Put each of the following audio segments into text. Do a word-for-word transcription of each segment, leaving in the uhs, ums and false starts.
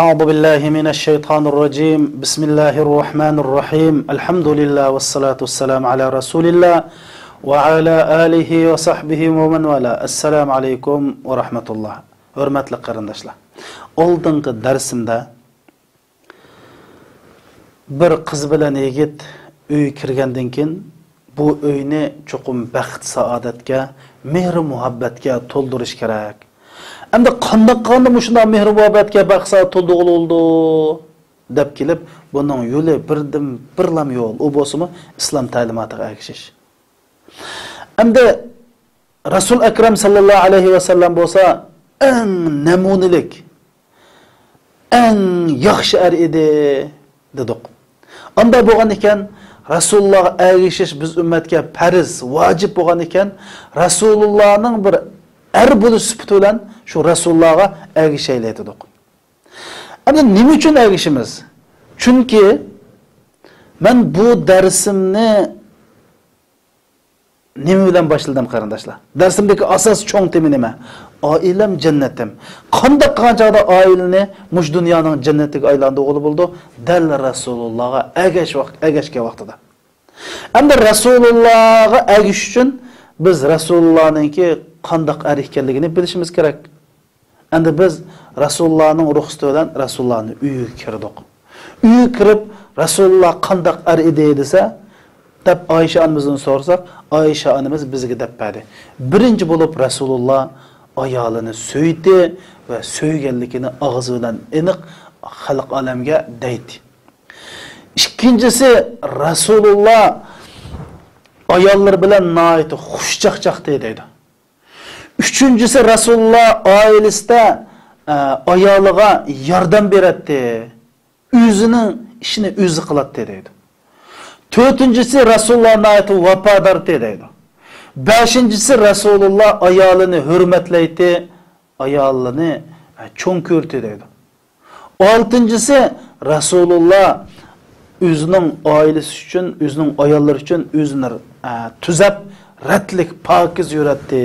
أعوذ بالله من الشيطان الرجيم. بسم الله الرحمن الرحيم. الحمد لله والصلاة والسلام على رسول الله وعلى آله وصحبه ومن والاه. السلام عليكم ورحمة الله. ھۆرمەتلىك قېرىنداشلار، ئالدىنقى دەرسىمدە بىر قىز بىلەن يىگىت ئۆيگە كىرگەندىن كېيىن، بۇ ئۆينى چوقۇم بەخت-سائادەتكە، مېھرى-مۇھەببەتكە تولدۇرۇش كېرەك. ئەمدى قانداق قىلغاندا مۇشۇنداق مېھرى-مۇھەببەتكە، بەخت-سائادەت تولدۇرغىلى بولىدۇ؟ دەپ كېلىپ، بۇنىڭ يولى بىردىن بىرلام يول، ئۇ بولسىمۇ ئىسلام تەلىماتىغا ئەگىشىش. ئەمدى رەسۇل ئەكرەم ساللاللاھۇ ئەلەيھى ۋەسەللەم بولسا ئەڭ نەمۇنىلىك، ئەڭ ياخشى ئەر ئىدى، دېدۇق. ئاندا بولغان ئىكەن، رەسۇلۇللاغا ئەگىشىش بىز ئۈممەتكە پەرز، ۋاجىپ بولغان ئىكەن، رەسۇلۇللانىڭ بىر ئەر بولۇش سۈپىتى بىلەن شۇ رەسۇلۇللاغا ئەگىشەيلى، دېدۇق. ئەمدى نېمە ئۈچۈن ئەگىشىمىز؟ چۈنكى مەن بۇ دەرسىمنى نېمە بىلەن باشلىدىم، قېرىنداشلار؟ دەرسىمدىكى ئاساس چوڭ تېما نېمە؟ ئائىلەم جەننىتىم. قانداق قىلغان چاغدا ئائىلىنى مۇشۇ دۇنيانىڭ جەننىتىگە ئايلاندۇرغىلى بولىدۇ؟ دەل رەسۇلۇللاغا ئەگەش ۋاق-، ئەگەشكەن ۋاقتىدا. ئەمدى رەسۇلۇللاغا ئەگىشىش ئۈچۈن بىز رەسۇلۇللانىڭكى قانداق ئەر ئىكەنلىكىنى بىلىشىمىز كېرەك. ئەمدى بىز رەسۇلۇللانىڭ رۇخسىتى بىلەن رەسۇلۇللانىڭ ئۆيىگە كىردۇق. ئۆيگە كىرىپ، رەسۇلۇللا قانداق ئەر ئىدى دېسە، دەپ ئائىشە ئانىمىزدىن سورىساق، ئائىشە ئانىمىز بىزگە دەپ بەردى. بىرىنچى بولۇپ رەسۇلۇللا ئايالىنى سۆيدى ۋە سۆيگەنلىكىنى ئاغزى بىلەن ئېنىق خەلق ئالەمگە دەيدى. ئىككىنچىسى، رەسۇلۇللا ئاياللىرى بىلەن ناھايىتى خۇشچاقچاقتى دەيدۇ. ئۈچىنچىسى، رەسۇلۇللا ئائىلىسىدە، ئە، ئايالىغا ياردەم بېرەتتى، ئۆزىنىڭ ئىشىنى ئۆزى قىلاتتى دەيدۇ. تۆتىنچىسى، رەسۇلۇللا ناھايىتى ۋاپادارتى دەيدۇ. بەشىنچىسى، رەسۇلۇللا ئايالىنى ھۆرمەتلەيتتى، ئايالىنى، ئە، چوڭ كۆرتى دەيدۇ. ئالتىنچىسى، رەسۇلۇللا ئۆزىنىڭ ئائىلىسى ئۈچۈن، ئۆزىنىڭ ئاياللىرى ئۈچۈن ئۆزىنى، ئە، تۈزەپ، رەتلىك، پاكىز يۈرەتتى.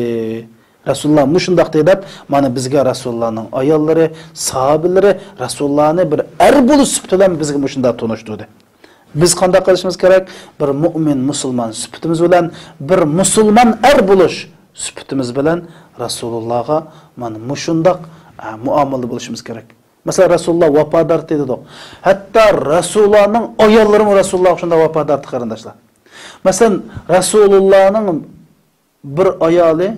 رەسۇلۇللا مۇشۇنداقتى دەپ، مانا بىزگە رەسۇلۇللانىڭ ئاياللىرى، ساھابىلىرى رەسۇلۇللانى بىر ئەر بولۇش سۈپىتى بىلەن بىزگە مۇشۇنداق تونۇشتۇردى. بىز قانداق قىلىشىمىز كېرەك؟ بىر مۇئمىن مۇسۇلمان سۈپىتىمىز بىلەن، بىر مۇسۇلمان ئەر بولۇش سۈپىتىمىز بىلەن رەسۇلۇللاغا مانا مۇشۇنداق، ئە، مۇئامىلىدە بولۇشىمىز كېرەك. مەسىلەن، رەسۇلۇللا ۋاپادارتى دېدۇق. ھەتتا رەسۇلۇللانىڭ ئاياللىرىمۇ رەسۇلۇللاغا شۇنداق ۋاپادارتى، قېرىنداشلار. مەسىلەن، رەسۇلۇللانىڭ بىر ئايالى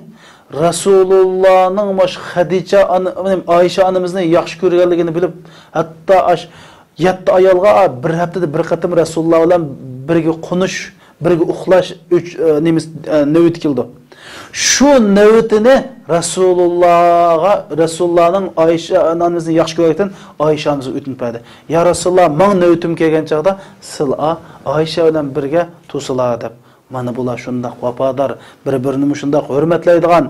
رەسۇلۇللانىڭ مۇشۇ خەدىچە ئانا-، ئايشە ئانىمىزنى ياخشى كۆرگەنلىكىنى بىلىپ، ھەتتا ئاش يەتتە ئايالغا بىر ھەپتىدە بىر قېتىم رەسۇلۇللا بىلەن بىرگە قونۇش، بىرگە ئۇخلاش ئۆچ-، ئە، نېمىس-، ئە، نۆۋىتى كېلىدۇ. شۇ نۆۋىتىنى رەسۇلۇللاغا، رەسۇلۇللانىڭ ئايشە ئانىمىزنى ياخشى كۆرگەنلىكتىن ئايشە ئانىمىزغا ئۆتۈنۈپ بەردى. يا رەسۇلۇللا، ماڭ نۆۋىتىم كەلگەن چاغدا سىلى ئايشە بىلەن بىرگە تۇرسىلا دەپ. مانا بۇلار شۇنداق ۋاپادار، بىر-بىرىنى مۇشۇنداق ھۆرمەتلەيدىغان،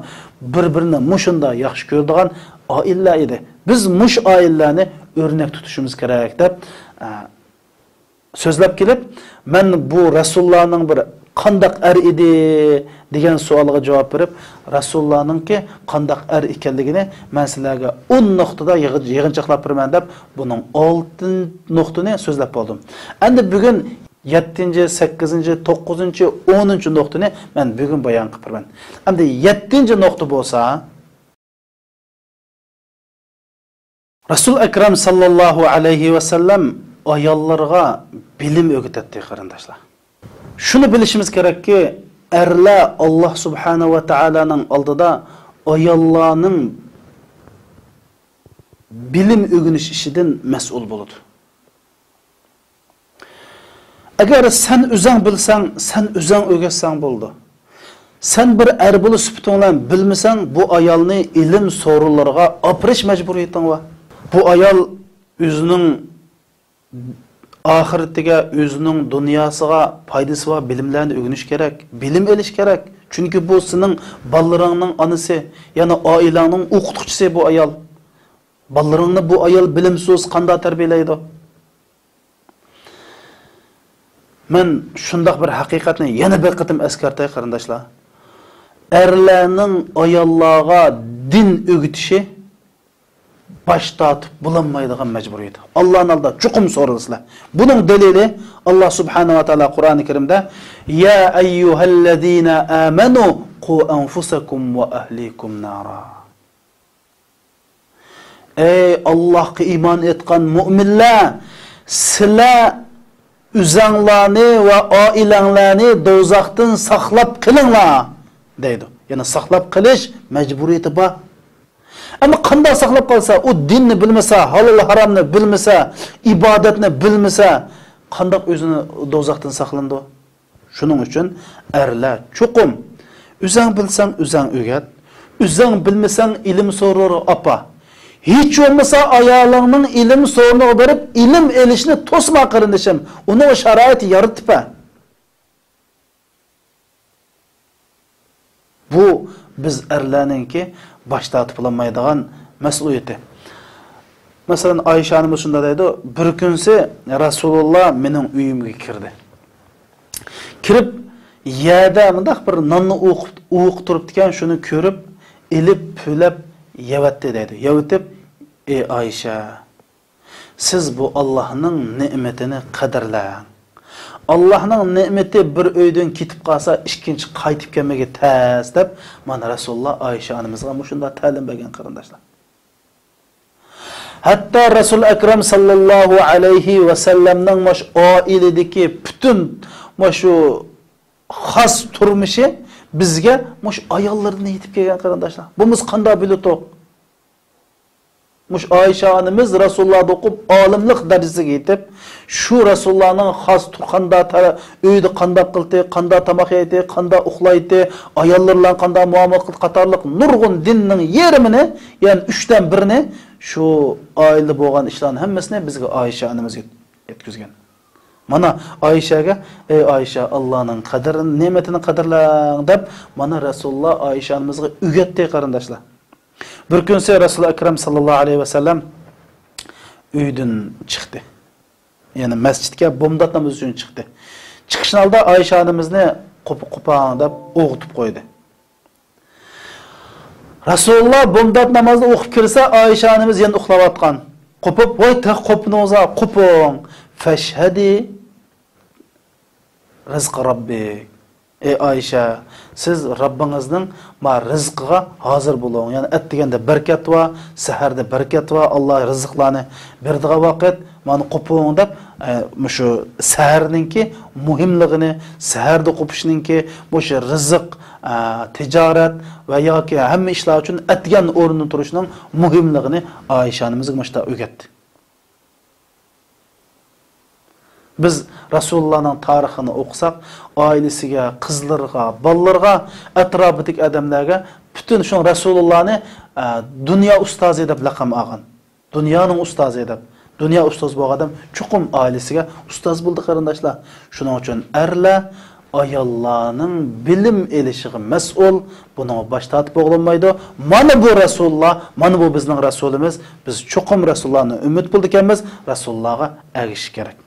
بىر-بىرىنى مۇشۇنداق ياخشى كۆرىدىغان ئائىلىلەر ئىدى. بىز مۇشۇ ئائىلىلەرنى ئۆرنەك تۇتۇشىمىز كېرەك دەپ، ئە، سۆزلەپ كېلىپ، مەن بۇ رەسۇلۇللانىڭ بىر قانداق ئەر ئىدى دېگەن سوئالغا جاۋاب بېرىپ، رەسۇلۇللانىڭكى قانداق ئەر ئىكەنلىكىنى مەن سىلەرگە ئون نۇقتىدا يىغ-، يىغىنچاقلاپ بېرىمەن دەپ، بۇنىڭ ئالتە نۇقتىنى سۆزلەپ بولدۇم. ئەمدى بۈگۈن يەتتىنچى، سەككىزىنچى، توققۇزىنچى، ئونىنچى نۇقتىنى مەن بۈگۈن بايان قىلىپ بېرىمەن. ئەمدى يەتتىنچى نۇقتا بولسا، رەسۇل ئەكرەم ساللاللاھۇ ئەلەيھى ۋەسەللەم ئاياللىرىغا بىلىم ئۆگىتەتتى، قېرىنداشلار. شۇنى بىلىشىمىز كېرەككى، ئەرلەر ئاللاھ سۇبھانەھۇ ۋە تائالانىڭ ئالدىدا ئاياللارنىڭ بىلىم ئۆگىنىش ئىشىدىن مەسئۇل بولىدۇ. ئەگەر سەن ئۆزەڭ بىلسەڭ، سەن ئۆزەڭ ئۆگەتسەڭ بولىدۇ. سەن بىر ئەر بولۇش سۈپىتىڭ بىلەن بىلمىسەڭ، بۇ ئايالنى ئىلىم سورۇنلىرىغا ئاپىرىش مەجبۇرىيىتىڭ بار. بۇ ئايال ئۆزىنىڭ ئاخىرىتىگە، ئۆزىنىڭ دۇنياسىغا پايدىسى بار بىلىملەرنى ئۆگىنىش كېرەك، بىلىم ئېلىش كېرەك. چۈنكى بۇ سېنىڭ بالىلىرىڭنىڭ ئانىسى، يەنى ئائىلەڭنىڭ ئوقۇتقۇچىسى بۇ ئايال. بالىلىرىڭنى بۇ ئايال بىلىمسىز قانداق تەربىيەلەيدۇ؟ مەن شۇنداق بىر ھەقىقەتنى يەنە بىر قېتىم ئەسكەرتەي، قېرىنداشلار. ئەرلەرنىڭ ئاياللارغا دىن ئۆگىتىشى باش تارتىپ بولالمايدىغان مەجبۇرىيەت. ئاللانىڭ ئالدىدا چوقۇم سورىلىسىلەر. بۇنىڭ دەلىلى، ئاللا سۇبھانەھۇ ۋە تائالا قۇرئانى كەرىمدە، يا ئەييۇھەللەزىنە ئامەنۇ قۇ ئەنفۇسەكۇم ۋە ئەھلىكۇم نارا. ئەي ئاللاھقا ئىمان ئېيتقان مۆمىنلەر، سىلەر ئۆزەڭلارنى ۋە ئائىلەڭلارنى دوزاختىن ساقلاپ قېلىڭلار، دەيدۇ. يەنى ساقلاپ قېلىش مەجبۇرىيىتى بار. ئەمما قانداق ساقلاپ قالسا، ئۇ دىننى بىلمىسە، ھالال ھارامنى بىلمىسە، ئىبادەتنى بىلمىسە، قانداق ئۆزىنى دوزاختىن ساقلىنىدۇ؟ شۇنىڭ ئۈچۈن ئەرلەر چوقۇم ئۆزەڭ بىلسەڭ ئۆزەڭ ئۆگەت، ئۆزەڭ بىلمىسەڭ ئىلىم سورىغا ئاپا. ھېچ بولمىسا ئايالىڭنىڭ ئىلىم سورىنىغا بېرىپ ئىلىم ئېلىشنى توسما قېرىندىشىم، ئۇنىڭغا شارائىت يارىتىپ بەر. بۇ بىز ئەرلەرنىڭكى باش تارتىپ بولالمايدىغان مەسئۇلىيىتى. مەسىلەن، ئائىشە ئانىمىز شۇنداق دەيدۇ، بىر كۈنسى رەسۇلۇللا مېنىڭ ئۆيۈمگە كىردى. كىرىپ، يەردە مۇنداق بىر ناننى ئوقۇپ، ئوقۇپ تۇرۇپتىكەن، شۇنى كۆرۈپ، ئېلىپ، پۈۋلەپ يەۋەتتى دەيدۇ. يەۋېتىپ، ئى ئائىشە، سىز بۇ ئاللاھنىڭ نېمىتىنى قەدىرلەڭ. ئاللاھنىڭ نېمىتى بىر ئۆيدىن كېتىپ قالسا، ئىككىنچى قايتىپ كەلمىگە تەس، دەپ، مانا رەسۇلۇللا ئائىشە ئانىمىزغا مۇشۇنداق تەلىم بەرگەن، قېرىنداشلار. ھەتتا رەسۇل ئەكرەم ساللاللاھۇ ئەلەيھى ۋەسەللەمنىڭ مۇشۇ ئائىلىدىكى پۈتۈن مۇشۇ خاس تۇرمۇشى بىزگە مۇشۇ ئاياللىرىدىن يېتىپ كەلگەن، قېرىنداشلار. بۇ بىز قانداق بىلىدۇق؟ مۇشۇ ئائىشە ئانىمىز رەسۇلۇللادا ئوقۇپ، ئالىملىق دەرىجىسىگە يېتىپ، شۇ رەسۇلۇللانىڭ خاس تۇرغاندا تەر-، ئۆيدە قانداق قىلدى، قانداق تاماق يەيدى، قانداق ئۇخلايتتى، ئاياللىرى بىلەن قانداق مۇئامىلە قىلدى قاتارلىق نۇرغۇن دىننىڭ يېرىمىنى، يەنى ئۈچتىن بىرىنى شۇ ئائىلىدە بولغان ئىشلارنىڭ ھەممىسىنى بىزگە ئائىشە ئانىمىز يەتكۈزگەن. مانا ئائىشەگە، ئەي ئائىشە، ئاللانىڭ قەدرىنى، نېمىتىنى قەدىرلەڭ، دەپ، مانا رەسۇلۇللا ئائىشە ئانىمىزغا ئۆگەتتى، قېرىنداشلار. بىر كۈنسى رەسۇل ئەكرەم ساللاللاھۇ ئەلەيھى ۋەسەللەم ئۆيدىن چىقتى. يەنى مەسچىتكە بومدات نامىزى ئۈچۈن چىقتى. چىقىشنىڭ ئالدىدا ئائىشە ئانىمىزنى قوپۇپ، قوپاڭ دەپ ئويغىتىپ قويدى. رەسۇلۇللا بومدات نامازنى ئوقۇپ كىرسە، ئائىشە ئانىمىز يەنە ئۇخلاۋاتقان. قوپۇپ، ۋاي، تېخى قوپمىدىڭىزغۇ، قوپۇڭ. فەشھەدى رىزقى رەببىك. ئەي ئائىشە، سىز رەببىڭىزنىڭ ما رىزقىغا ھازىر بولۇڭ. يەنى ئەتىگەندە بەرىكەت بار، سەھەردە بەرىكەت بار، ئاللا رىزىقلارنى بېرىدىغان ۋاقىت، مانا قوپۇڭ دەپ، ئە، مۇشۇ سەھەرنىڭكى مۇھىملىقىنى، سەھەردە قوپۇشنىڭكى مۇشۇ رىزىق، ئە، تىجارەت ۋە ياكى ھەممە ئىشلار ئۈچۈن ئەتىگەن ئورنىدىن تۇرۇشنىڭ مۇھىملىقىنى ئائىشە ئانىمىزغا مۇشۇنداق ئۆگەتتى. بىز رەسۇلۇللانىڭ تارىخىنى ئوقۇساق، ئائىلىسىگە، قىزلىرىغا، بالىلىرىغا، ئەتراپىدىكى ئادەملەرگە پۈتۈن شۇ رەسۇلۇللانى، ئە، دۇنيا ئۇستازى دەپ لەقەم ئالغان. دۇنيانىڭ ئۇستازى دەپ. دۇنيا ئۇستاز بولغان ئادەم چوقۇم ئائىلىسىگە ئۇستاز بولدى، قېرىنداشلار. شۇنىڭ ئۈچۈن ئەرلەر ئاياللارنىڭ بىلىم ئېلىشىغا مەسئۇل، بۇنىڭغا باش تارتىپ بولۇنمايدۇ. مانا بۇ رەسۇلۇللا، مانا بۇ بىزنىڭ رەسۇلىمىز، بىز چوقۇم رەسۇلۇللانى ئۈمىد قىلىدىكەنمىز، رەسۇلۇللاغا ئەگىشىش كېرەك.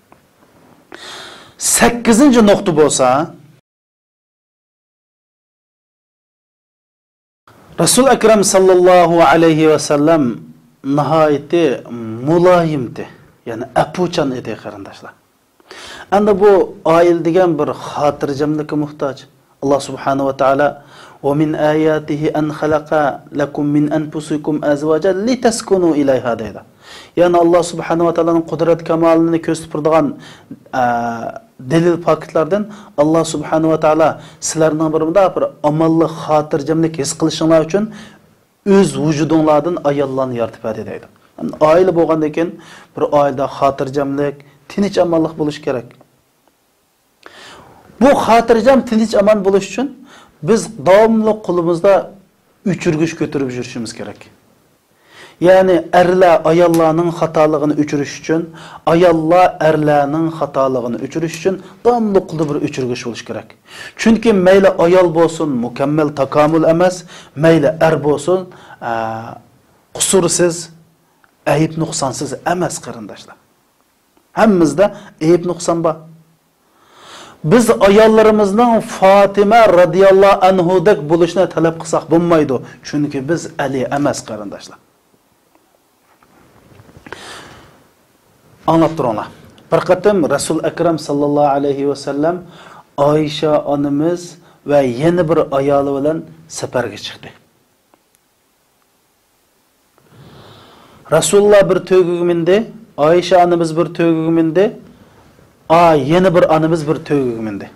سەككىزىنچى نۇقتا بولسا، رەسۇل ئەكرەم ساللاللاھۇ ئەلەيھى ۋەسەللەم ناھايىتى مۇلايىمتى، يەنى ئەپۇچان ئىدى، قېرىنداشلار. ئەمدى بۇ ئائىلە دېگەن بىر خاتىرجەملىككە موھتاج. ئاللا سۇبھانەھۇ ۋە تائالا، «ومن آياته أن خلق لكم من أنفسكم أزواجا لتسكنوا إليها» دەيدۇ. يەنى ئاللا سۇبھانەھۇ ۋە تائالانىڭ قۇدرەت كامالىنى كۆرسىتىپ تۇرىدىغان، ئە، دەلىل پاكىتلاردىن، ئاللا سۇبھانەھۇ ۋە تائالا سىلەرنىڭ بىر مۇنداق بىر ئامانلىق، خاتىرجەملىك ھېس قىلىشىڭلار ئۈچۈن ئۆز ۋۇجۇدۇڭلاردىن ئاياللارنى يارىتىپ بەردى دەيدۇ. ئائىلە بولغاندىن كېيىن بىر ئائىلىدە خاتىرجەملىك، تىنچ ئامانلىق بولۇشى كېرەك. بۇ خاتىرجەم، تىنچ ئامان بولۇش ئۈچۈن بىز داۋاملىق قولىمىزدا ئۆچۈرگۈچ كۆتۈرۈپ يۈرۈشىمىز كېرەك. يەنى ئەرلەر ئاياللارنىڭ خاتالىقىنى ئۆچۈرۈش ئۈچۈن، ئاياللار ئەرلەرنىڭ خاتالىقىنى ئۆچۈرۈش ئۈچۈن داۋاملىق قولدا بىر ئۆچۈرگۈچ بولۇش كېرەك. چۈنكى مەيلى ئايال بولسۇن، مۇكەممەل تاكامۇل ئەمەس، مەيلى ئەر بولسۇن، ئە، قۇسۇرسىز، ئەيىب نۇقسانسىز ئەمەس، قېرىنداشلار. ھەممىمىزدە ئەيىب نۇقسان بار. بىز ئاياللىرىمىزنىڭ فاتىمە رەزىياللاھۇ ئەنھۇدەك بولۇشىنى تەلەپ قىلساق بولمايدۇ، چۈنكى بىز ئەلى ئەمەس، قېرىنداشلار. ئاڭلاپ تۇرۇڭلار. بىر قېتىم رەسۇل ئەكرەم ساللاللاھۇ ئەلەيھى ۋەسەللەم ئائىشە ئانىمىز ۋە يەنە بىر ئايالى بىلەن سەپەرگە چىقتى. رەسۇلۇللا بىر تۆگىگە مىندى، ئائىشە ئانىمىز بىر تۆگىگە مىندى، ئا، يەنە بىر ئانىمىز بىر تۆگىگە مىندى.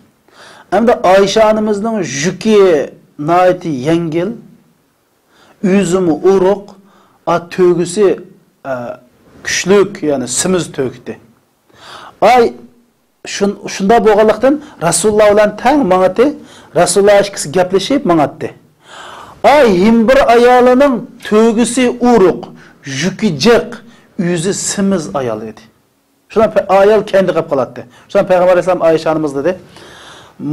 ئەمدى ئائىشە ئانىمىزنىڭ يۈكى ناھايىتى يەڭگىل، ئۆزىمۇ ئورۇق، ئا، تۆگىسى، ئە، كۈچلۈك، يەنى سېمىز تۆگىتى. ئاي، شۇن-، شۇنداق بولغانلىقتىن، رەسۇلۇللا بىلەن تەڭ ماڭاتتى. رەسۇلۇللا ئىككىسى گەپلىشىپ ماڭاتتى. ئاي، ھىم بىر ئايالىنىڭ تۆگىسى ئورۇق، يۈكى جىق، ئۆزى سېمىز ئايال ئىدى. شۇنداق پە-، ئايال كەينىدە قېلىپ قالاتتى. شۇنداق پەيغەمبەر ئەلەيھىسسالام ئائىشە ئانىمىز دېدى،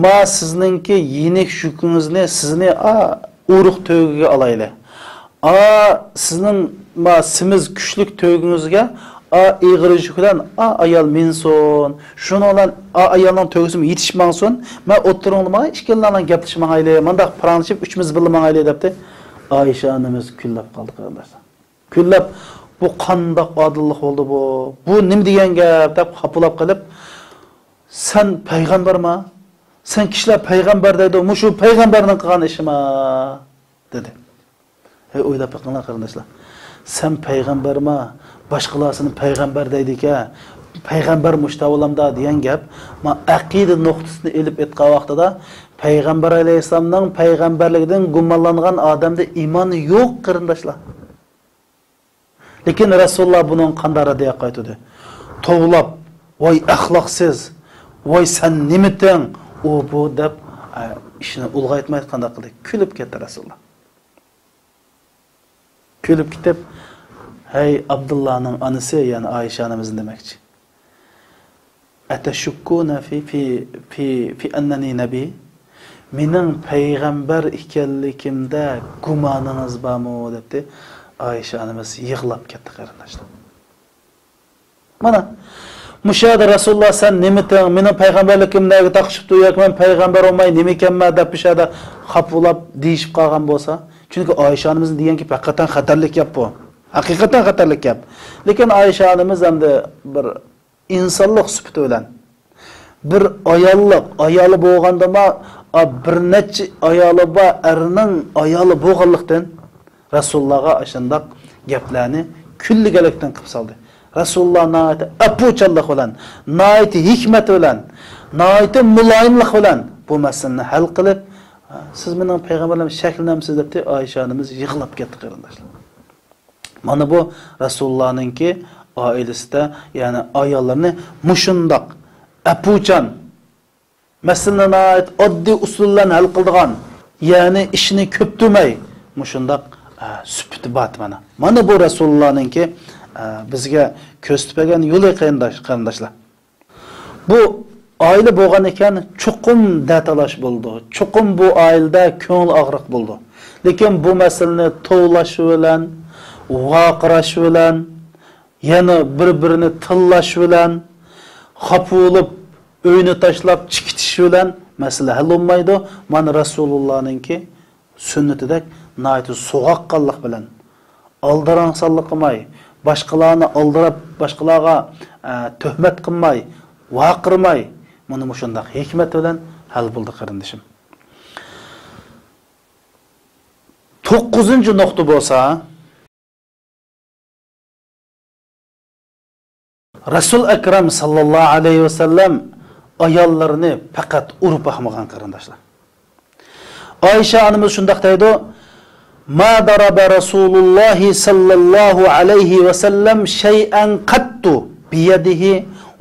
ما سىزنىڭكى يېنىك يۈكىڭىزنى، سىزنى، ئا، ئورۇق تۆگىگە ئالايلى. ئا، سىزنىڭ، ما، سېمىز كۈچلۈك تۆگىڭىزگە، ئا، ئېغىر يۈك بىلەن، ئا، ئايال مىنسۇن. شۇنىڭ بىلەن، ئا، ئايالنىڭ تۆگىسىمۇ يېتىشىپ ماڭسۇن. مەن ئوتتۇرىڭدا ماڭاي، ئىككىلەڭلار گەپلىشىپ ماڭايلى. مانداق پاراڭلىشىپ، ئۈچىمىز بىللە ماڭايلى، دەپتۇ. ئائىشە ئانىمىز كۈنلەپ قالدى، قېرىنداشلار. كۈنلەپ، بۇ قانداق ئادىللىق بولدى بۇ؟ بۇ نېمە دېگەن گەپ؟ دەپ خاپىلاپ قېلىپ، سەن پەيغەمبەرما؟ سەن كىشىلەر پەيغەمبەر دەيدۇ، مۇشۇ پەيغەمبەرنىڭ قىلغان ئىشىما؟ دېدى. ھەي، ئويلاپ بېقىڭلار، قېرىنداشلار. سەن پەيغەمبەرما؟ باشقىلار سېنى پەيغەمبەر دەيدىكەن، پەيغەمبەر مۇشتا بولامدا دېگەن گەپ، ما ئەقىدە نۇقتىسىنى ئېلىپ ئېيتقان ۋاقتىدا، پەيغەمبەر ئەلەيھىسسالامنىڭ پەيغەمبەرلىكىدىن گۇمانلانغان ئادەمدە ئىمان يوق، قېرىنداشلار. لېكىن رەسۇلۇللا بۇنىڭغا قانداق رەددىيە قايتۇردى؟ توۋلاپ، ۋاي ئەخلاقسىز، ۋاي سەن نېمىتىڭ، ئۇ بۇ دەپ، ئە، ئىشنى ئۇلغايتماي قانداق قىلدى؟ كۈلۈپ كەتتى رەسۇلۇللا. كۈلۈپ كېتىپ، ھەي ئابدۇللانىڭ ئانىسى، يەنى ئائىشە ئانىمىزنى دېمەكچى. «أتشكون في، في، في، في أنني نبي؟» مېنىڭ پەيغەمبەر ئىكەنلىكىمدە گۇمانىڭىز بارمۇ؟ دەپتۇ. ئائىشە ئانىمىز يىغلاپ كەتتى، قېرىنداشلار. مانا، مۇشۇ يەردە رەسۇلۇللا، سەن نېمىتىڭ؟ مېنىڭ پەيغەمبەرلىكىم نەگە تاقىشىپتۇ؟ ياكى مەن پەيغەمبەر بولماي نېمىكەنمەن دەپ مۇشۇ يەردە خاپىلاپ دېيىشىپ قالغان بولسا. چۈنكى ئائىشە ئانىمىزنىڭ دېگەن گېپى ھەقىقەتەن خەتەرلىك گەپ بۇ. ھەقىقەتەن خەتەرلىك گەپ. لېكىن ئائىشە ئانىمىز ئەمدى بىر ئىنسانلىق سۈپىتى بىلەن، بىر ئاياللىق، ئايالى بولغاندىمۇ، ئا، بىر نەچچە ئايالى بار ئەرنىڭ ئايالى بولغانلىقتىن، رەسۇلۇللاغا ئاشۇنداق گەپلەرنى كۈنلىگەنلىكتىن قىلىپ سالدى. رەسۇلۇللا ناھايىتى ئەپۇچانلىق بىلەن، ناھايىتى ھېكمەت بىلەن، ناھايىتى مۇلايىملىق بىلەن بۇ مەسىلىنى ھەل قىلىپ، سىز مېنىڭ پەيغەمبەرلىرىمگە شەكلىنەمسىز دەپتۇ، ئائىشە ئانىمىز يىغلاپ كەتتى، قېرىنداشلار. مانا بۇ رەسۇلۇللانىڭكى ئائىلىسىدە، يەنى ئاياللىرىنى مۇشۇنداق ئەپۇچان، مەسىلىنى ناھايىتى ئاددىي ئۇسۇل بىلەن ھەل قىلىدىغان، يەنى ئىشنى كۆپتۈرمەي، مۇشۇنداق، ئە، سۈپىتى بار مانا. مانا بۇ رەسۇلۇللانىڭكى، ئە، بىزگە كۆرسىتىپ بەرگەن يولى، قېرىنداش، قېرىنداشلار. بۇ ئائىلە بولغان ئىكەن، چوقۇم دەتالاش بولىدۇ، چوقۇم بۇ ئائىلىدە كۆڭۈل ئاغرىق بولىدۇ. لېكىن بۇ مەسىلىنى توۋلاش بىلەن، ۋارقىراش بىلەن، يەنە بىر-بىرىنى تىللاش بىلەن، خاپا بولۇپ، ئۆينى تاشلاپ چىقىتىش بىلەن مەسىلە ھەل بولمايدۇ. مانا رەسۇلۇللانىڭكى سۈننىتىدەك ناھايىتى سوغۇققانلىق بىلەن، ئالدىراڭسانلىق قىلماي، باشقىلارنى ئالدىراپ، باشقىلارغا، ئە، تۆھمەت قىلماي، ۋارقىرىماي، مانا مۇشۇنداق ھېكمەت بىلەن ھەل بولدى، قېرىندىشىم. توققۇزىنچى نۇقتا بولسا، رەسۇل ئەكرەم ساللاللاھۇ ئەلەيھى ۋەسەللەم ئاياللىرىنى پەقەت ئۇرۇپ باقمىغان، قېرىنداشلار. ئائىشە ئانىمىز شۇنداق دەيدۇ، ما ضرب رسول الله صلى الله عليه وسلم شيئا قط بيده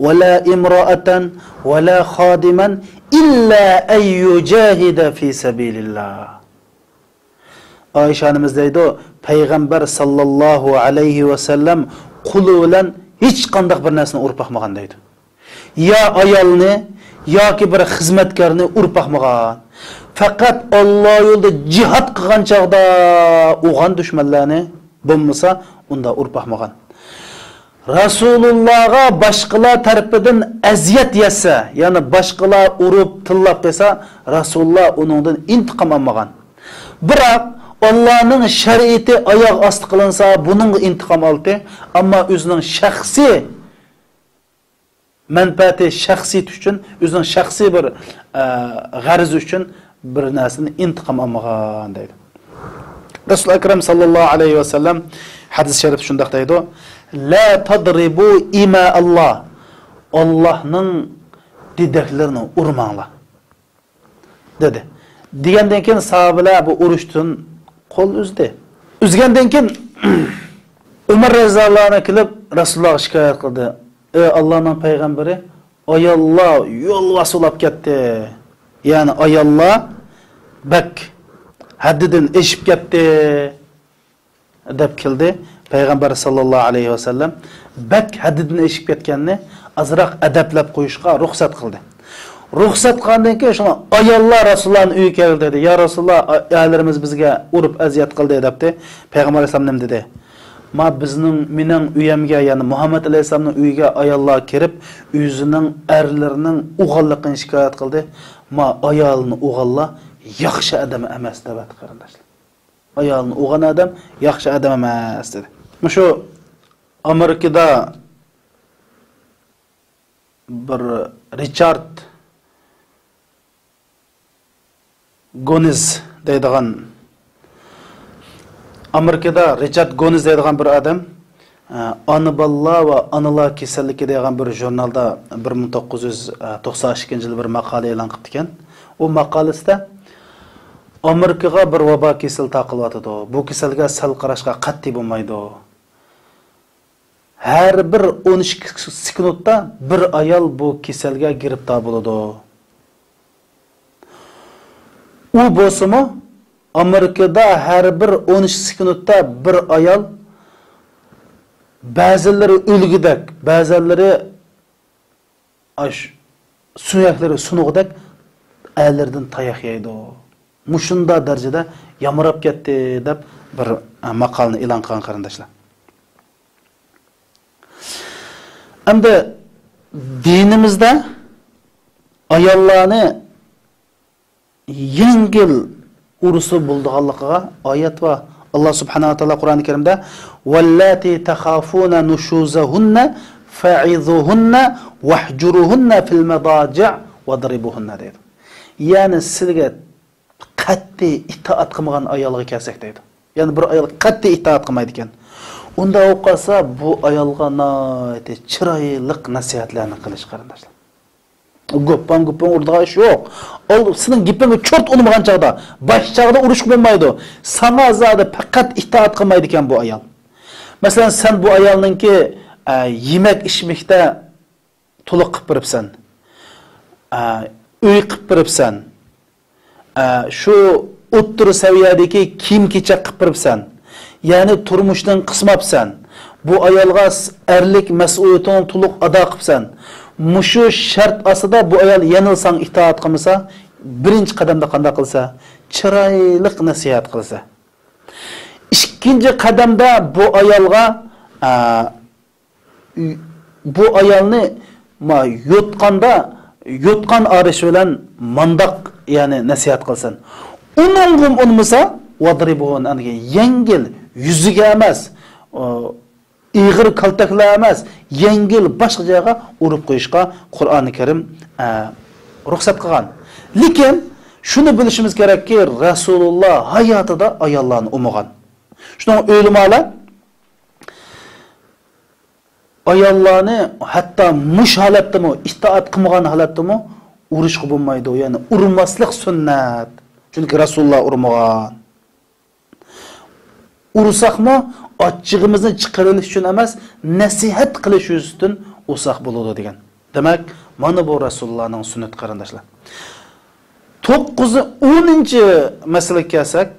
ولا امرأة ولا خادما إلا أن يجاهد في سبيل الله. ئائىشە ئانىمىز دەيدۇ، پەيغەمبەر ساللاللاھۇ ئەلەيھى ۋەسەللەم قولى بىلەن ھېچقانداق بىر نەرسىنى ئۇرۇپ باقمىغان دەيدۇ. يا ئايالنى، ياكى بىر خىزمەتكارنى ئۇرۇپ باقمىغان. پەقەت ئاللا يولىدا جىھاد قىلغان چاغدا ئۇرغان دۈشمەنلەرنى، بولمىسا ئۇنداق ئۇرۇپ باقمىغان. رەسۇلۇللاغا باشقىلار تەرىپىدىن ئەزىيەت يەتسە، يەنى باشقىلار ئۇرۇپ، تىللاپ قىلسا، رەسۇلۇللا ئۇنىڭدىن ئىنتىقام ئالمىغان. بىراق، ئاللانىڭ شەرىئىتى ئاياغ ئاستى قىلىنسا، بۇنىڭغا ئىنتىقام ئالدى. ئەمما ئۆزىنىڭ شەخسىي مەنپەئەتى، شەخسىيىتى ئۈچۈن، ئۆزىنىڭ شەخسىي بىر، ئە، غەرىزى ئۈچۈن بىر نەرسىدىن ئىنتىقام ئالمىغان دەيدۇ. رەسۇل ئەكرەم ساللاللاھۇ ئەلەيھى ۋەسەللەم ھەدىس شەرىپتە شۇنداق دەيدۇ: «لا تضربوا إماء الله». ئاللاھنىڭ دېدەكلىرىنى ئۇرماڭلار، دېدى. دېگەندىن كېيىن ساھابىلەر بۇ ئۇرۇشتىن قول ئۈزدى. ئۈزگەندىن كېيىن ئۆمەر رەزىياللاھۇ ئەنھۇ كېلىپ رەسۇلۇللاھقا شىكايەت قىلدى: «ئەي ئاللانىڭ پەيغەمبىرى، ئاياللار يولۋاس بولاپ كەتتى. يەنى ئاياللار بەك ھەددىدىن ئېشىپ كەتتى» دەپ كەلدى. پەيغەمبەر ساللاللاھۇ ئەلەيھى ۋەسەللەم بەك ھەددىدىن ئېشىپ كەتكەننى ئازراق ئەدەپلەپ قويۇشقا رۇخسەت قىلدى. رۇخسەت قىلغاندىن كېيىن شۇڭا ئاياللار رەسۇلۇللانىڭ ئۆيىگە كەلدى دەيدۇ. «يا رەسۇلۇللا، ئا-، ئەرلىرىمىز بىزگە ئۇرۇپ ئەزىيەت قىلدى» دەپتۇ. پەيغەمبەر ئەلەيھىسسالام نېمە دېدى؟ «ما بىزنىڭ، مېنىڭ ئۆيۈمگە، يەنى مۇھەممەد ئەلەيھىسسالامنىڭ ئۆيىگە ئاياللار كىرىپ، ئۆزىنىڭ ئەرلىرىنىڭ ئوغانلىقىنى شىكايەت قىلدى. ما ئايالىنى ئوغانلار ياخشى ئادەم ئەمەس» دەۋەتتى، قېرىنداشلار. ئايالىنى ئوغان ئادەم ياخشى ئادەم ئەمەس دېدى. مۇشۇ ئامېرىكىدا بىر رىچارد گونز دەيدىغان، ئامېرىكىدا رىچارد گونز دەيدىغان بىر ئادەم، ئانا بالىلار ۋە ئانىلار كېسەللىكى دەيدىغان بىر ژۇرنالدا بىر مىڭ توققۇز يۈز توقسان ئىككىنچى يىلى بىر ماقالە ئېلان قىپتىكەن. ئۇ ماقالىسىدە ئامېرىكىغا بىر ۋابا كېسىلى تارقىلىۋاتىدۇ. بۇ كېسەلگە سەل قاراشقا قەتئىي بولمايدۇ. ھەر بىر ئون ئىككى سېكۇنتتا بىر ئايال بۇ كېسەلگە گىرىپتار بولىدۇ. ئۇ بولسىمۇ، ئامېرىكىدا ھەر بىر ئون ئىككى سېكۇنتتا بىر ئايال، بەزىلىرى ئۆلگۈدەك، بەزىلىرى ئاش سۆڭەكلىرى سۇنغۇدەك ئەرلىرىدىن تاياق يەيدۇ. مۇشۇنداق دەرىجىدە يامراپ كەتتى دەپ بىر، ئە، ماقالىنى ئېلان قىلغان قېرىنداشلار. ئەمدى دىنىمىزدە ئاياللارنى يەڭگىل ئۇرسا بولىدىغانلىقىغا ئايەت بار. ئاللا سۇبھانەھۇ ۋە تائالا قۇرئانى كەرىمدە، «واللاتي تخافون نشوزهن فعظوهن واهجروهن في المضاجع واضربوهن» دەيدۇ. يەنى سىلىگە قەتئىي ئىتائەت قىلمىغان ئايالغا كەلسەك دەيدۇ. يەنى بىر ئايال قەتئىي ئىتائەت قىلمايدىكەن. ئۇنداق بولۇپ قالسا، بۇ ئايالغا ناھايىتى چىرايلىق نەسىھەتلەرنى قىلىش، قېرىنداشلار. گوپپاڭ گوپپاڭ ئۇرىدىغان ئىش يوق. ئۇ سېنىڭ گېپىڭگە چورت ئۇنىمىغان چاغدا، باش چاغدا ئۇرۇشقا بولمايدۇ. ساڭا زادى پەقەت ئىتائەت قىلمايدىكەن بۇ ئايال. مەسىلەن، سەن بۇ ئايالنىڭكى، ئە، يېمەك ئىچمەكتە تولۇق قىلىپ بېرىپسەن. ئە، ئۆي قىلىپ بېرىپسەن. ئە، شۇ ئوتتۇرا سەۋىيەدىكى كىيىم-كېچەك قىلىپ بېرىپسەن. يەنى تۇرمۇشتىن قىسماپسەن. بۇ ئايالغا س-، ئەرلىك مەسئۇلىيىتىڭنى تولۇق ئادا قىپسەن. مۇشۇ شەرت ئاستىدا بۇ ئايال يەنىلا ساڭا ئىتائەت قىلمىسا، بىرىنچى قەدەمدە قانداق قىلسا؟ چىرايلىق نەسىھەت قىلسا. ئىككىنچى قەدەمدە بۇ ئايالغا، ئە، بۇ ئايالنى ما يوتقاندا، يوتقان ئارىشى بىلەن مانداق، يەنى نەسىھەت قىلسۇن. ئۇنىڭغىمۇ ئۇنىمىسا، ۋەدرىبۇھۇن، يەنى يەڭگىل، يۈزىگە ئەمەس، ئېغىر كالتەكلەر ئەمەس، يەڭگىل باشقا جايغا ئۇرۇپ قويۇشقا قۇرئانى كەرىم، ئە، رۇخسەت قىلغان. لېكىن شۇنى بىلىشىمىز كېرەككى، رەسۇلۇللا ھاياتىدا ئاياللارنى ئۇرمىغان. شۇنىڭ ئۆلىمالار ئاياللارنى ھەتتا مۇشۇ ھالەتتىمۇ، ئىتائەت قىلمىغان ھالەتتىمۇ ئۇرۇشقا بولمايدۇ. يەنى ئۇرماسلىق سۈننەت. چۈنكى رەسۇلۇللا ئۇرمىغان. ئۇرساقمۇ ئاچچىقىمىزنى چىقىرىۋېلىش ئۈچۈن ئەمەس، نەسىھەت قىلىش يۈزىسىدىن ئۇرساق بولىدۇ دېگەن. دېمەك، مانا بۇ رەسۇلۇللانىڭ سۈننىتى، قېرىنداشلار. توققۇزى، ئونىنچى مەسىلىگە كەلسەك،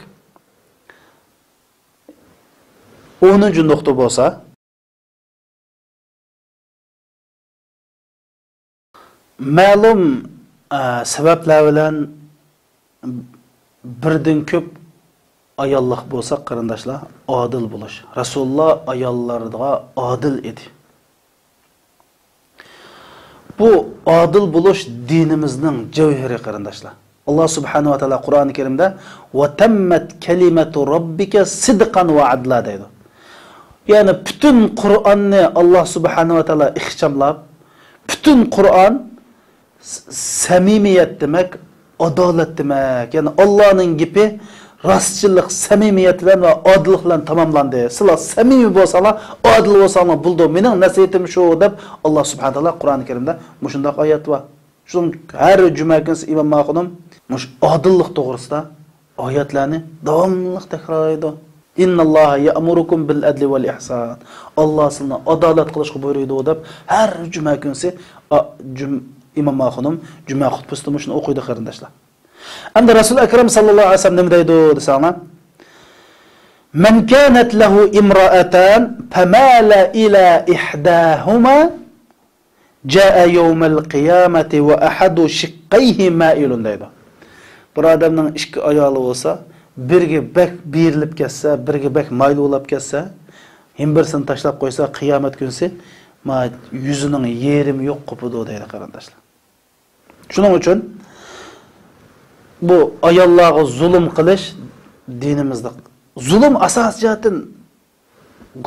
ئونىنچى نۇقتا بولسا، مەلۇم، ئە، سەۋەبلەر بىلەن بىردىن كۆپ ئاياللىق بولساق، قېرىنداشلار، ئادىل بولۇش. رەسۇلۇللا ئاياللارغا ئادىل ئىدى. بۇ ئادىل بولۇش دىنىمىزنىڭ جەۋھىرى، قېرىنداشلار. ئاللا سۇبھانەھۇ ۋە تائالا قۇرئانى كەرىمدە، «ۋە تەممەت كەلىمەتۇ رەببىكە سىدقەن ۋە ئەدلا» دەيدۇ. يەنى پۈتۈن قۇرئاننى ئاللا سۇبھانەھۇ ۋە تائالا ئىخچاملاپ، پۈتۈن قۇرئان س-، سەمىمىيەت دېمەك، ئادالەت دېمەك. يەنى ئاللانىڭ گېپى راستچىللىق، سەمىمىيەت بىلەن ۋە ئادىللىق بىلەن تاماملاندى. سىلەر سەمىمىي بولساڭلار، ئادىل بولساڭلار بولىدۇ. مېنىڭ نەسىھىتىم شۇ، دەپ ئاللا سۇبھانەھۇ ۋە تائالا قۇرئان كەرىمدە مۇشۇنداق ئايەت بار. شۇنىڭ ھەر جۈمە كۈنسى ئىمام ماخۇنۇم مۇشۇ ئادىللىق توغرىسىدا ئايەتلەرنى داۋاملىق تەكرارلايدۇ. «ئىنناللاھە يەئمۇرۇكۇم بىل ئەدلى ۋەل ئىھسان.» ئاللا سىلەرنى ئادالەت قىلىشقا بۇيرۇيدۇ دەپ ھەر جۈمە كۈنسى ئا-، جۈم-، ئىمام ماخۇنۇم جۈمە خۇتبىسىدە مۇشۇنى ئوقۇيدۇ قېرىنداشلار. ئەمدى رەسۇل ئەكرەم ساللاللاھۇ ئەلەيھى ۋەسەللەم نېمە دەيدۇ دېسەڭلار؟ «مەن كانەت لەھۇ ئىمرائەتان فەمالە ئىلە ئىھداھۇما جائە يەۋمەل قىيامەتى ۋە ئەھەدۇ شىققەيھى مائىلۇن» دەيدۇ. بىر ئادەمنىڭ ئىككى ئايالى بولسا، بىرىگە بەك بېرىلىپ كەتسە، بىرىگە بەك مايىل بولاپ كەتسە، ھېم بىرسىنى تاشلاپ قويسا، قىيامەت كۈنسى ما يۈزىنىڭ يېرىمى يوق قوپىدۇ دەيدۇ قېرىنداشلار. شۇنىڭ ئۈچۈن بۇ ئاياللارغا زۇلۇم قىلىش دىنىمىزدا زۇلۇم ئاساسىي جەھەتتىن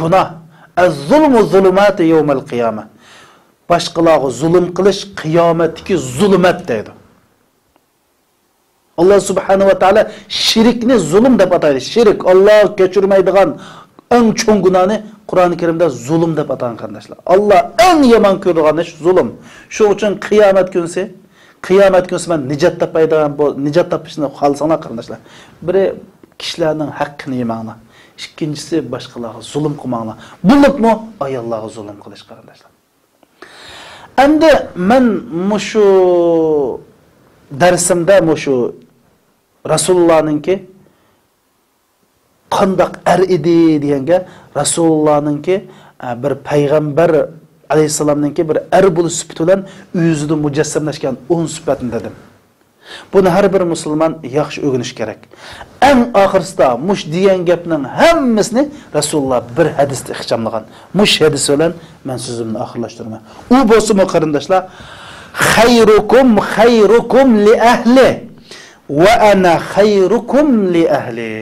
گۇناھ. «ئەز-زۇلمۇ زۇلۇماتۇ يەۋمەل قىيامە.» باشقىلارغا زۇلۇم قىلىش قىيامەتتىكى زۇلۇمەت دەيدۇ. ئاللا سۇبھانەھۇ ۋە تائالا شىركنى زۇلۇم دەپ ئاتايدۇ. شىرك، ئاللا كەچۈرمەيدىغان ئەڭ چوڭ گۇناھنى قۇرئان كەرىمدە زۇلۇم دەپ ئاتىغان قېرىنداشلار. ئاللا ئەڭ يامان كۆرىدىغان ئىش زۇلۇم. شۇنىڭ ئۈچۈن قىيامەت كۈنسى، قىيامەت كۈنسى مەن نىجات تاپايدىغان بول-، نىجات تاپىشنى خالىساڭلار قېرىنداشلار، بىرى كىشىلەرنىڭ ھەققىنى يېمەڭلار. ئىككىنچىسى باشقىلارغا زۇلۇم قىلماڭلار. بولۇپمۇ ئاياللارغا زۇلۇم قىلىش قېرىنداشلار. ئەمدى مەن مۇشۇ دەرسىمدە مۇشۇ رەسۇلۇللانىڭكى قانداق ئەر ئىدى دېگەنگە، رەسۇلۇللانىڭكى، ئە، بىر پەيغەمبەر ئەلەيھىسسالامنىڭكى بىر ئەر بولۇش سۈپىتى بىلەن ئۆزىدە مۇجەسسەملەشكەن ئون سۈپەتنى دېدىم. بۇنى ھەر بىر مۇسۇلمان ياخشى ئۆگىنىشى كېرەك. ئەڭ ئاخىرسىدا مۇش دېگەن گەپنىڭ ھەممىسىنى رەسۇلۇللا بىر ھەدىستە ئىخچاملىغان. مۇش ھەدىس بىلەن مەن سۆزۈمنى ئاخىرلاشتۇرىمەن. ئۇ بولسىمۇ قېرىنداشلار، «خەيرۇكۇم خەيرۇكۇم لىئەھلى ۋە ئەنە خەيرۇكۇم لىئەھلى.»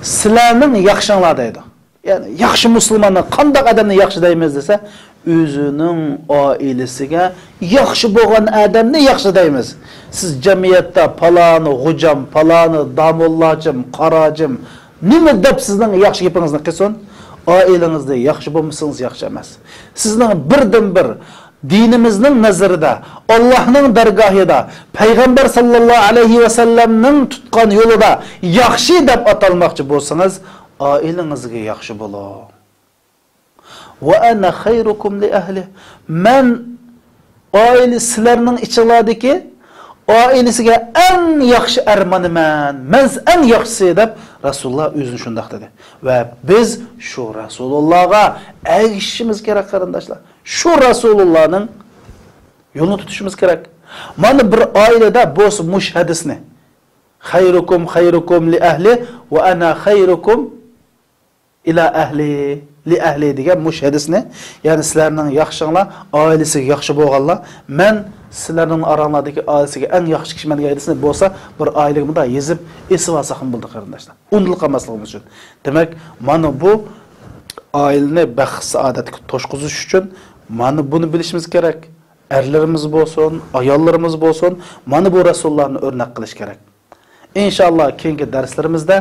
سىلەرنىڭ ياخشىڭلار دەيدۇ. يەنى ياخشى مۇسۇلماننى، قانداق ئادەمنى ياخشى دەيمىز دېسە، ئۆزىنىڭ ئائىلىسىگە ياخشى بولغان ئادەمنى ياخشى دەيمىز. سىز جەمئىيەتتە پالانى غوجام، پالانى داموللاچىم، قاراجىم، نېمە دەپ سىزنىڭ ياخشى گېپىڭىزنى قىلسۇن؟ ئائىلىڭىزدە ياخشى بولمىسىڭىز ياخشى ئەمەس. سىزنىڭ بىردىنبىر دىنىمىزنىڭ نەزىرىدە، ئاللاھنىڭ دەرگاھىدا، پەيغەمبەر ساللاللاھۇ ئەلەيھى ۋەسەللەمنىڭ تۇتقان يولىدا ياخشى دەپ ئاتالماقچى بولسىڭىز، ئائىلىڭىزگە ياخشى بولۇڭ. «ۋە ئەنە خەيرۇكۇم لىئەھلى.» مەن ئائىلە، سىلەرنىڭ ئىچىڭلاردىكى ئائىلىسىگە ئەڭ ياخشى ئەر مانا مەن، مەن ئەڭ ياخشىسى، دەپ رەسۇلۇللا ئۆزىنى شۇنداق دېدى. ۋە بىز شۇ رەسۇلۇللاغا ئەگىشىشىمىز كېرەك، قېرىنداشلار. شۇ رەسۇلۇللانىڭ يولىنى تۇتۇشىمىز كېرەك. مانا بىر ئائىلىدە بولسا مۇش ھەدىسنى، «خەيرۇكۇم خەيرۇكۇم لىئەھلى ۋە ئەنە خەيرۇكۇم ئىلە ئەھلى، لىئەھلى» دېگەن مۇش ھەدىسنى، يەنى سىلەرنىڭ ياخشىڭلار ئائىلىسىگە ياخشى بولغانلار، مەن سىلەرنىڭ ئاراڭلاردىكى ئائىلىسىگە ئەڭ ياخشى كىشىمەن دېگەن ھەدىسنى بولسا بىر ئائىلىگە مۇنداق يېزىپ ئېسىۋالساقمۇ بولىدۇ، قېرىنداشلار. ئۇنتۇلۇپ قالماسلىقىمىز ئۈچۈن. دېمەك، مانا بۇ ئائىلىنى بەخت-سائادەتكە توشقۇزۇش ئۈچۈن مانا بۇنى بىلىشىمىز كېرەك. ئەرلىرىمىز بولسۇن، ئاياللىرىمىز بولسۇن، مانا بۇ رەسۇللارنى ئۆرنەك قىلىش كېرەك. ئىنشائاللا، كېيىنكى دەرسلىرىمىزدە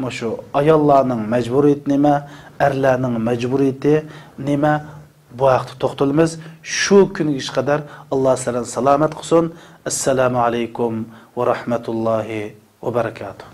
مۇشۇ ئاياللارنىڭ مەجبۇرىيىتى نېمە، ئەرلەرنىڭ مەجبۇرىيىتى نېمە، بۇ ھەقتە توختىلىمىز. شۇ كۈنگىچە قەدەر ئاللا سىلەرنى سالامەت قىلسۇن. ئەسسالامۇ ئەلەيكۇم ۋە رەھمەتۇللاھى ۋە بەرىكاتۇھ.